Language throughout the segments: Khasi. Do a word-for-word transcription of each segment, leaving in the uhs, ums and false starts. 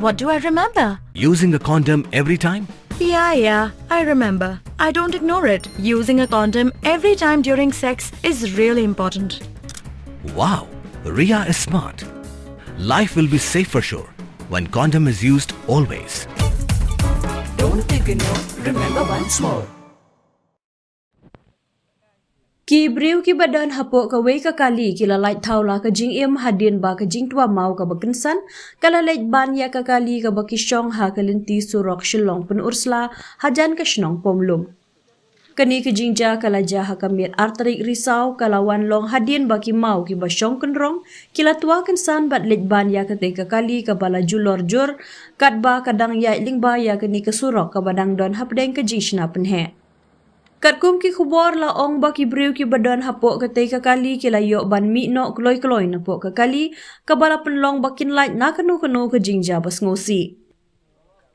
What do I remember? Using a condom every time? Yeah, yeah, I remember. I don't ignore it. Using a condom every time during sex is really important. Wow, Ria is smart. Life will be safe for sure when condom is used always. Don't ignore, remember once more. Ki briew kiba don hapoh kawei ka kali ki la lait thaw la ka jingim hadien ba ka jingtwa maw kaba kynsan ka la leit ban ïa ka kali kaba ki shong ha ka lynti surok Shillong Pynursla hajan ka shnong Pamlum. Kane ka jingjia ka la jia ha ka miet ar tarik Risaw, ka la wan long hadien ba ki maw kiba shong kynrong ki la twa kynsan bad leit ban ïa katei ka kali kaba la julor jur, katba ka dang ïaid lyngba ïa kane ka surok kaba dang don hapdeng ka jingshna pynheh. Katkum ki khubor la ong ba ki briew kiba don hapoh katei ka kali ki la ïoh ban mih noh kloi kloi napoh ka kali, kaba la pynlong ba kin lait na kano kano ka jingjia ba sngewsih.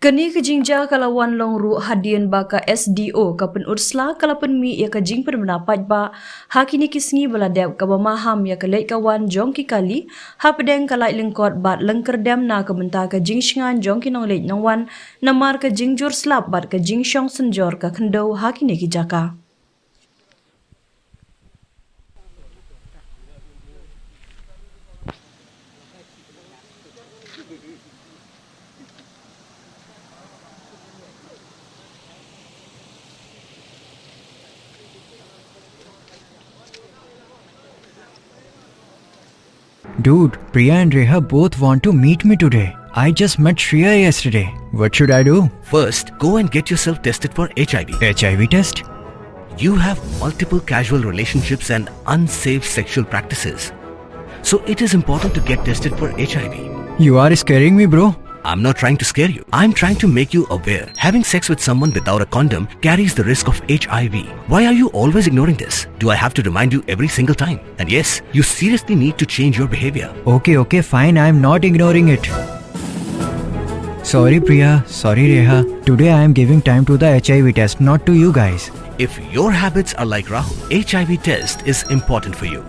Kane ka jingjia ka la wan long ruh hadien ba ka S D O ka Pynursla ka la pynmih ïa ka jingpynbna paidbah ha kine ki sngi ba la dep, kaba maham ïa ka leit ka wan jong ki kali hapdeng ka laitlyngkot bad lyngkyrdem na ka bynta ka jingshngaiñ jong ki nongleit nongwan, namar ka jingjur slap bad ka jingshong synjor ka khyndew ha kine ki jaka. Dude, Priya and Reha both want to meet me today. I just met Shreya yesterday. What should I do? First, go and get yourself tested for H I V. H I V test? You have multiple casual relationships and unsafe sexual practices. So it is important to get tested for H I V. You are scaring me, bro. I'm not trying to scare you. I'm trying to make you aware. Having sex with someone without a condom carries the risk of H I V. Why are you always ignoring this? Do I have to remind you every single time? And yes, you seriously need to change your behavior. Okay, okay, fine. I'm not ignoring it. Sorry, Priya. Sorry, Reha. Today I am giving time to the H I V test, not to you guys. If your habits are like Rahul, H I V test is important for you.